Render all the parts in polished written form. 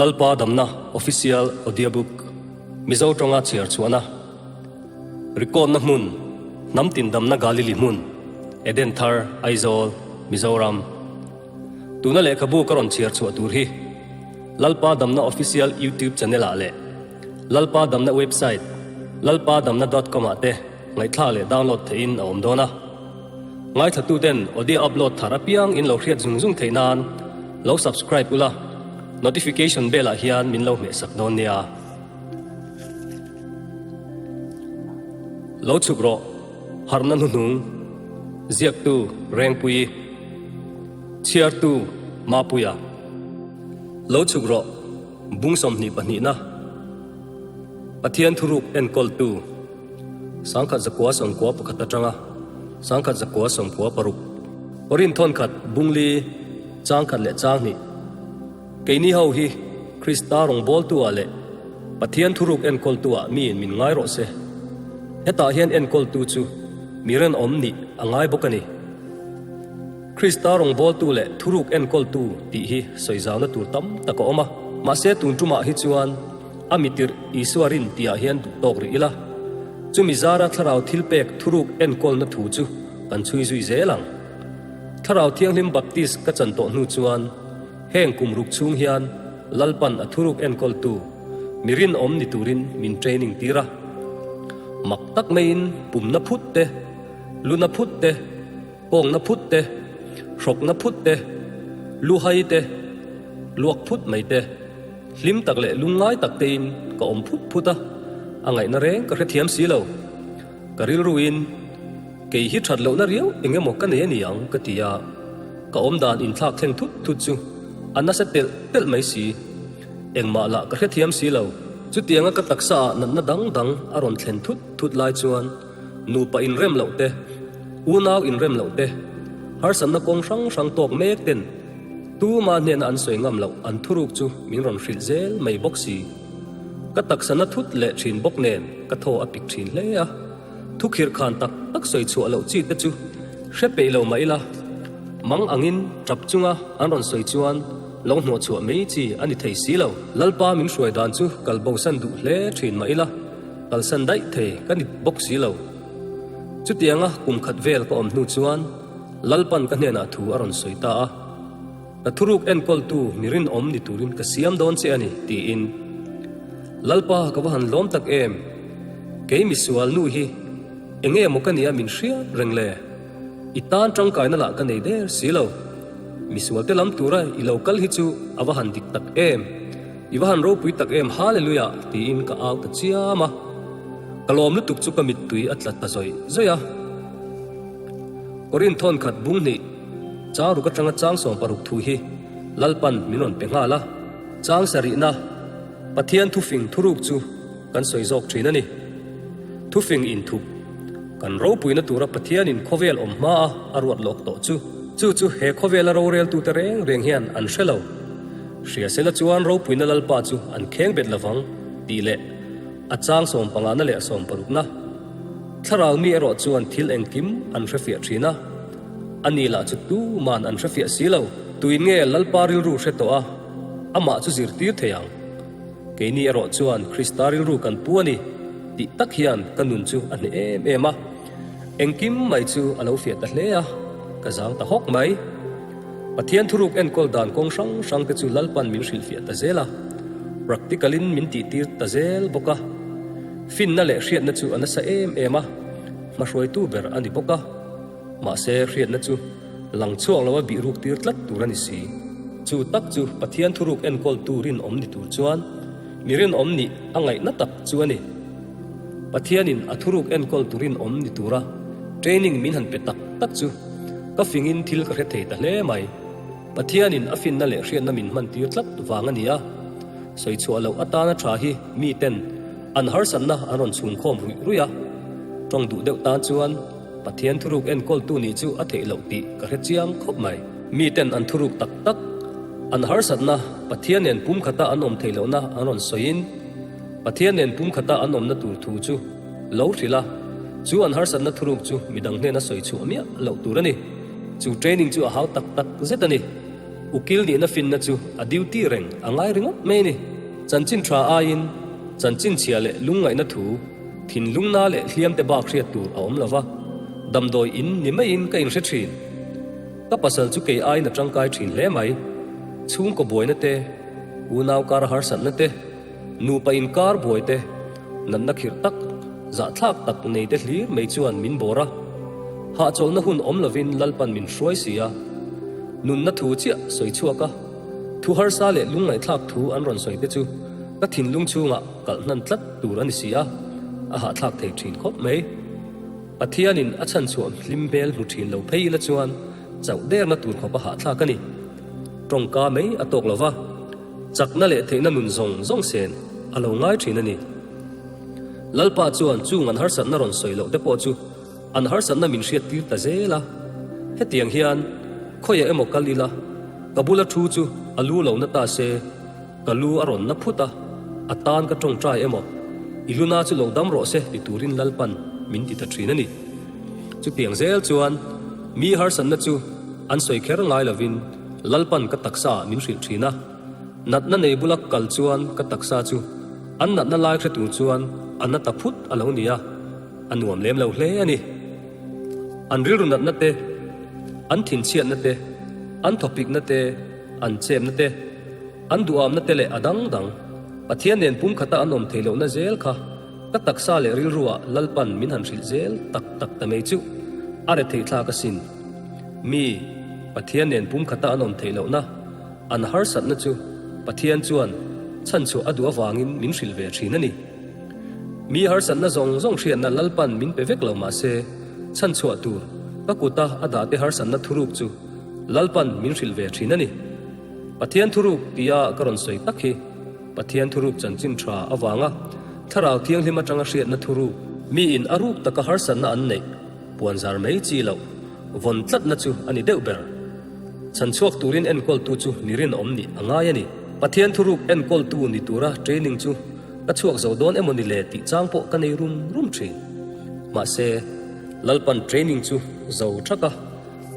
Lalpa Damna Official Audiobook Mizo tawnga chhiar chhuahna Record-na hmun Hnam tin damna Galili hmun Eden Thar Aizawl Mizoram Tuna lehkhabu ka rawn chhiar chhuah tur hi Lalpa Damna Official YouTube Channel ah leh Lalpa Damna Website lalpadamna dot com ah te ngaihthlak leh download theihin a awm dawn a. Ngaithlatuten audio upload thar apiang in lo hriat zung zung theih nan lo subscribe ula, notification bell ah hian min lo hmehsak dawn nia. Lo chhuk rawh, harhna hnuhnung, ziaktu Rengpuii, chhiartu Mapuia. Lo chhuk rawh, bung 22 na, Pathian thuruk enkawltu. 1991 atanga 1996. Korin thawnkhat Bungli chang khat leh chang hnih. Keini ho hi Krista rawngbawltu ah leh Pathian thuruk enkawltu ah miin min ngai rawh se. Hetah hian enkawltu chu mi rinawm nih a ngai bawk a ni. Krista rawngbawltu leh thuruk enkawltu tih hi sawizauna tur tam tak a awm a, mahse tun tumah hi chuan A mitirh Isua rin tihah hian duh tawk rih ila, chumi zara thlarau thilpek thuruk enkawlna thu chu kan chhui zui zel ang. Thlarau Thianghlim Baptist ka chan tawh hnu chuan heng kum ruk chhung hian Lalpan a thuruk enkawltu mi rinawm ni turin min training tir a. Mak tak maiin pumna phut te, luna phut te, Kawngna phut te, hrawkna phut te, luhai te, luak phut mai te, hlim tak leh lungngai tak tein ka awm phut phut a, a ngaihna reng ka hrethiam si lo. Ka rilruin kei hi that lohna riau eng emaw ka nei a ni ang ka ti a, ka awmdan inthlak thleng thut thut chu a nasa telh telh mai si. Engmah lah ka hrethiam si lo. Chutianga ka taksa ah natna dang dang a rawn thlen thut thut lai chuan Nupa inrem loh te, unau inrem loh te, harsatna kawng hrang hrang tawk mek ten tuma hnena an sawi ngam loh an thuruk chu min rawn hrilh zel mai bawk si. Ka taksa na thut leh thin bawk nen ka thaw a pik thin hle a, thukhirh khan tak tak sawi chhuah loh chi te chu hre peih lo mah ila, mang angin tap chunga an rawn sawi chuan lo hnawh chhuah mai chi a ni thei si lo. Lalpa min hruai dan chu kal bosan duh hle thin mah ila, Kalsan daih thei ka ni bawk si lo. Chutianga kum khat vel ka awm hnu chuan Lalpan ka hnenah thu a rawn sawi ta a, Ka thuruk enkawltu mi rinawm ni turin ka siam dawn che a ni, tiin. Lalpa ka va han lawm tak em! Kei misual nu hi enge maw ka nia min hriat reng le? I tan tangkaina lah ka nei der si lo. Misual te lam tura i lo kal hi chu a va han dik tak em! I va han ropui tak em Hallelujah tiin ka au ta chiam a, ka lawm lutuk chu ka mittui a tla ta zawih zawih a. Korin thawn khat bung hnih chang ruk atanga chang 16 thu hi Lalpan min rawn pe nghal a, chang sarihna Pathian thufing thuruk chu kan sawi zawk thin a ni. Thufing inthup kan ropuina tura Pathianin khawvel awm hmaa a ruat lawk tawh chu, chu chu he khawvela roreltute reng reng hian an hre lo. Hria sela chuan ropuina Lalpa chu an kheng bet lovang tih leh a chang sawmpangahna leh sawmparukna thlarau mi erawh chuan thil engkim an hrefiah thin a, a ni lah chu tuman an hrefiah si lo. Tuin nge Lalpa rilru hre tawh a, amah chu zirtir thei ang? Keini erawh chuan Krista rilru kan pu a ni tih tak hian ka nun chu a hneh em em a, engkim mai chu a lo fiah ta hle a, ka zang ta hawk mai. Pathian thuruk enkawl dan kawng hrang hrang te chu Lalpan min hrilhfiah ta zel a, practical in min tihtir ta zel bawk a. Finna leh hriatna chu a nasa em em a, hmahruaitu ber a ni bawk a. Mahse hriatna chu lang chhuak lo a bih ruk tir tlat tur a ni si. Chu tak chu Pathian thuruk enkawl tu rinawm ni tur chuan mi rinawm nih a ngaihna tak chu a ni. Pathianin a thuruk enkawl tu rinawm ni tura training min han pe tak tak chu ka fingin thil ka hre thei ta hle mai. Pathianin a finna leh hriatna min hman tir tlat vang a ni a, sawi chhuah loh atana tha hi miten an harsatna an rawn chhungkhawm ruih ruih a, tawng duh deuh tan chuan Pathian thuruk enkawltu nih chu a theih loh tih ka hre chiang khawp mai. Miten an thuruk tak tak, an harsatna Pathian nen pumkhata an awm theih lohna an rawn sawiin, Pathian nen pumkhata an awmna tur thu chu lo hrilh a, chu an harsatna thuruk chu midang hnena sawi chhuah miah loh tur a ni. Chu training chu a hau tak tak zet a ni. Ukil nihna finna chu a duty reng a ngai ringawt mai a ni. Chanchin tha aiin chanchin chhia leh lungngaihna thu, thinlungna leh hliamte bak hriat tur a awm lo va, damdawi in ni maiin ka inhre thin. Ka pasal chu kei aiin a tangkai thin hle mai. Chhungkaw buaina te, unau kar harsatna te, nupa inkar buai te, natna khirh tak, zahthlak tak nei te hlir mai chuan min bawr a. Hahchawlhna hun awm lovin Lalpan min hruai si a. Nunna thu chiah sawi chhuak a, thu harsa leh lungngaihthlak thu an rawn sawi te chu ka thinlung chhungah kalh hnan tlat tur a ni si a, a hahthlak thei thin khawp mai. Pathianin a chhanchhuah hlim hmel hmu thin lo phei ila chuan chauh derna tur khawp a hahthlak a ni. Tawngka mai a tawk lo va, chakna leh theihna nun zawng zawng sen a lo ngai thin a ni. Lalpa chuan chung an harsatna rawn sawi loh te pawh chu an harsatna min hriat tir ta zel a. Hetiang hian khawiah emaw kal ila, ka bula thu chu a lu lo na ta se, Ka lu a rawn na phut a, a tan ka tawngtai emaw, i luna chu lo dam rawh se ti turin Lalpan min ti ta thin a ni. Chutiang zel chuan mi harsatna chu an sawi kher ngai lovin Lalpan ka taksa ah min hrilh thin a, natna nei bula kal chuan ka taksa chu an natna lai hre tur chuan a na ta phut a lo ni a, a nuam lem lo hle a ni. An rilru natna te, an thinchhiatna te, an thawpikna te, an chepna te, An duhamna te leh a dang dang, Pathian nen pumkhata an awm theih lohna zel kha ka taksa leh rilruah Lalpan min han hrilh zel tak tak ta mai chu a re theih thlak asin. Mi, Pathian nen pumkhata an awm theih lohna, an harsatna chu Pathian chuan chhanchhuah a duh avangin min hrilh ve thin a ni. Mi harsatna zawng zawng hriatna Lalpan min pe vek lo mahse, chhanchhuah tur ka kuta a dahte harsatna thuruk chu Lalpan min hrilh ve thin a ni. Pathian thuruk tia ka rawn sawi tak hi Pathian thuruk chanchin tha avanga Thlarau Thianghlim atanga hriatna thuruk, miin a ruk taka harsatna an neih puanzar mai chi loh vawn tlatna chu a ni deuh ber. Chhanchhuak turin enkawltu chu mi rinawm nih a ngai a ni. Pathian thuruk enkawltu ni tura training chu ka chhuak zo dawn emaw ni le tih chang pawh ka nei rum rum thin. Mahse, Lalpan training chu zo thak a.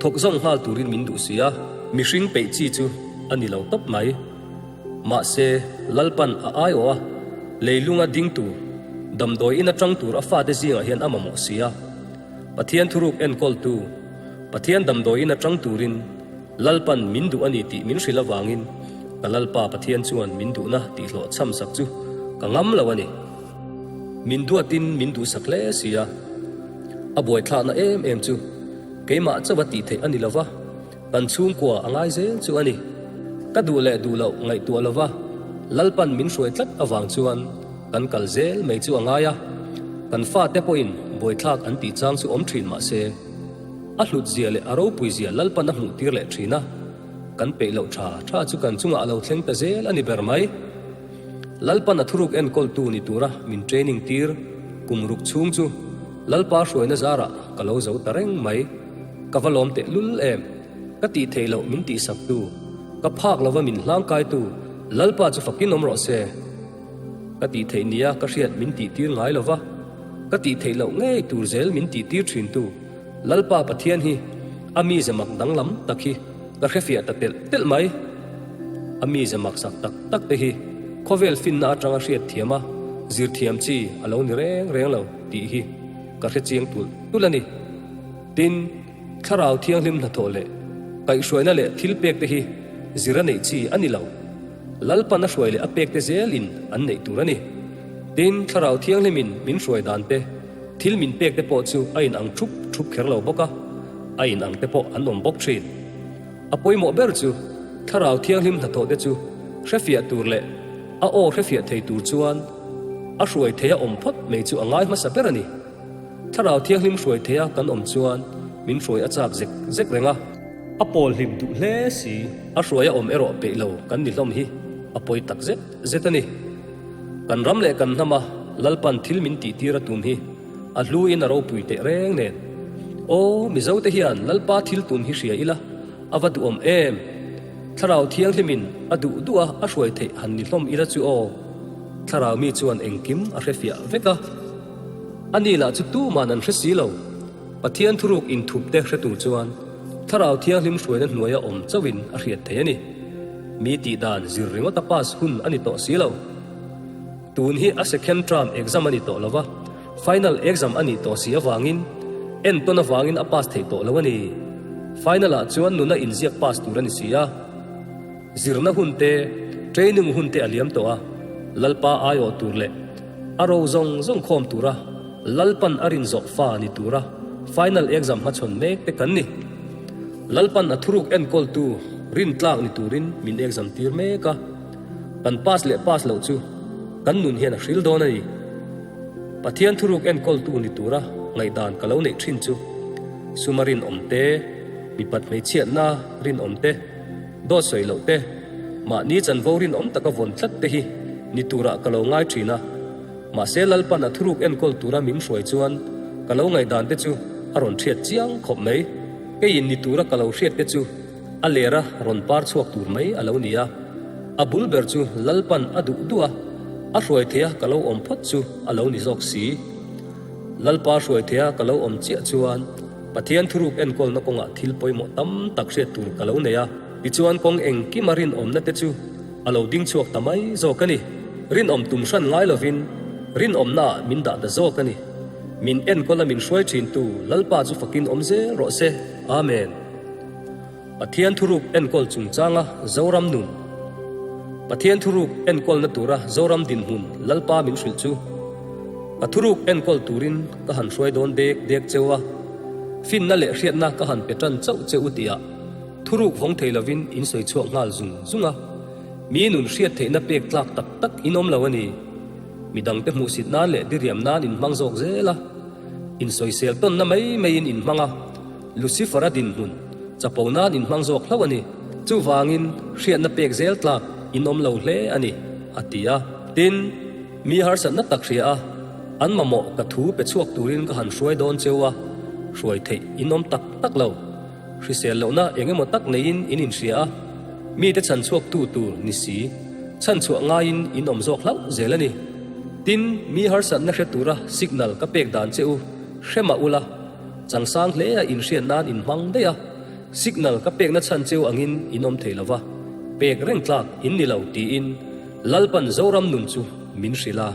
Thawk zawng nghal turin min duh si a, mihring peih chi chu a ni lo tawp mai. Mahse, Lalpan a aiawh a, leilunga ding tur, damdawi in atang tur a fate zingah hian a mamawh si a. Pathian thuruk enkawltu, Pathian damdawi in atang turin Lalpan min duh a ni tih min hrilh avangin ka Lalpa Pathian chuan min duhna tihhlawh chham sak chu ka ngam lo a ni. Min duatin min duhsak hle si a. A buaithlakna em em chu keimah chauha tih theih a ni lova, kan chhungkua a ngai zel chu a ni. Ka duh leh duh loh ngaihtuah lova Lalpan min hruai tlat avang chuan kan kal zel mai chu a ngai a, kan fate pawhin buaithlak an tih chang chu awm thin mah se, a hlut zia leh a ropui zia Lalpan a hmuh tir leh thin a, kan peih loh tha tha chu kan chungah a lo thleng ta zel a ni ber mai. Lalpan a thuruk enkawltu ni tura min training tir kum ruk chhung chu Lalpa hruaina zarah ka lo zo ta reng mai. Ka va lawm teh lul em? Ka tih theih loh min tihsaktu, ka phak lova min hlangkaitu Lalpa chu fakin awm rawh se. Ka tih theih nia ka hriat min tih tir ngai lova, ka tih theih loh ngei tur zel min tih tir thintu Lalpa Pathian hi a mize mak danglam tak hi ka hrefiah ta telh telh mai. A mize maksak tak tak te hi khawvel finna atanga hriat thiam a, zir thiam chi a lo ni reng reng lo tih hi ka hre chiang tulh tulh a ni. Tin, Thlarau Thianghlim hnathawh leh kaihhruaina leh thil pek te hi zir a neih chi a ni lo. Lalpan a hruai leh a pek te zelin an neih tur a ni. Tin, Thlarau Thianghlimin min hruai dan te, Thil min pek te pawh chu a inang thup thup kher lo bawk a, a inang te pawh an awm bawk thin. A pawimawh ber chu Thlarau Thianghlim hnathawh te chu hrefiah tur leh a aw hrefiah thei tur chuan a hruai theia awm phawt mai chu a ngai hmasa ber a ni. Thlarau Thianghlim hruai theia kan awm chuan min hruai a chak zek zek reng a. A pawl hlim duh hle si. A hruai a awm erawh peih lo kan ni hlawm hi a pawi tak zet zet a ni. Kan ram leh kan hnama Lalpan thil min tih tir a tum hi a hlu in a ropui teh reng nen. Aw, Mizo te hian Lalpa thil tum hi hria ila a va duhawm em! Thlarau Thianghlimin a duh duh a a hruai theih han ni hlawm ila chu aw. Thlarau mi chuan engkim a hrefiah vek a. A ni lah chu tuman an hre si lo. Pathian thuruk inthup te hre tur chuan. Thlarau Thianghlim hruaina hnuaia awm chauhin a hriat theih a ni. Mi tih dan zir ringawta pass hun a ni tawh si lo. Tun hi a second term exam a ni tawh lo va, final exam a nih tawh si avangin entawn avangin a pass theih tawh lo a ni. Final ah chuan nuna inziak pass tur a ni si a. Zirna hun te, training hun te a liam tawh a, Lalpa aiawh tur leh a ro zawng zawng khawm tura Lalpan a rin zawh fa ni tura final exam hmachhawn mek te kan ni. Lalpan a thuruk enkawltu rintlak ni turin min exam tir mek a. Kan pass leh pass loh chu kan nun hian a hril dawn a ni. Pathian thuruk enkawltu ni tura ngaihdan ka lo neih thin chu suma rinawm te, mipat hmeichhiatna rinawm te, dawt sawi loh te, mahni chanvo rinawm taka vawn tlat te hi ni turah ka lo ngai thin a. Mahse Lalpan a thuruk enkawl tura min hruai chuan ka lo ngaihdan te chu a rawn hriat chiang khawp mai. Keiin ni tura ka lo hriat te chu A lera rawn par chhuak tur mai a lo ni a, a bul ber chu Lalpan a duh duh a, a hruai theia ka lo awm phawt chu a lo ni zawk si. Lalpa hruai theia ka lo awm chiah chuan Pathian thuruk enkawlna kawngah thil pawimawh tam tak hriat tur ka lo nei a, tichuan kawng engkima rinawmna te chu a lo ding chhuak ta mai zawk a ni. Rinawm tum hran ngai lovin rinawmnaah min dah ta zawk a ni. Min enkawla min hruai thintu Lalpa chu fakin awm zel rawh se. Amen. Pathian thuruk enkawl chungchanga Zoram nun Pathian thuruk enkawlna tura Zoram dinhmun Lalpa min hrilh chu ka thuruk enkawl turin ka han hruai dawn dek dek cheu a, finna leh hriatna ka han pe tan chauh che u tihah thuruk vawng thei lovin in sawi chhuak nghal zung zung a, mi nun hriat theihna pek tlak tak tak in awm lo a ni. Midangte hmuhsit nan leh diriam nan in hmang zawk zel a, insawisel tawnna mai maiin in hmang a. Lucifer-a dinhmun chapo nan inhmang zawk hlauh a ni. Chuvangin hriatna pek zel tlak in awm lo hle a ni, a ti a. Tin, mi harsatna tak hria a, an mamawh ka thu pe chhuak turin ka han hruai dawn cheu a, hruai theih in awm tak tak lo. Hrisel lohna eng emaw tak neiin in inhria a, mite chhan chhuaktu tur ni si, chhan chhuah ngaiin in awm zawk hlauh zel a ni. Tin, mi harsatna hre tura signal ka pek dan che u hre mah ula, Changsang hle a inhriat nan in hmang daih a, signal ka pekna chhan cheu angin in awm thei lova, pek reng tlak in ni lo tiin Lalpan Zoram nun chu min hrilh a.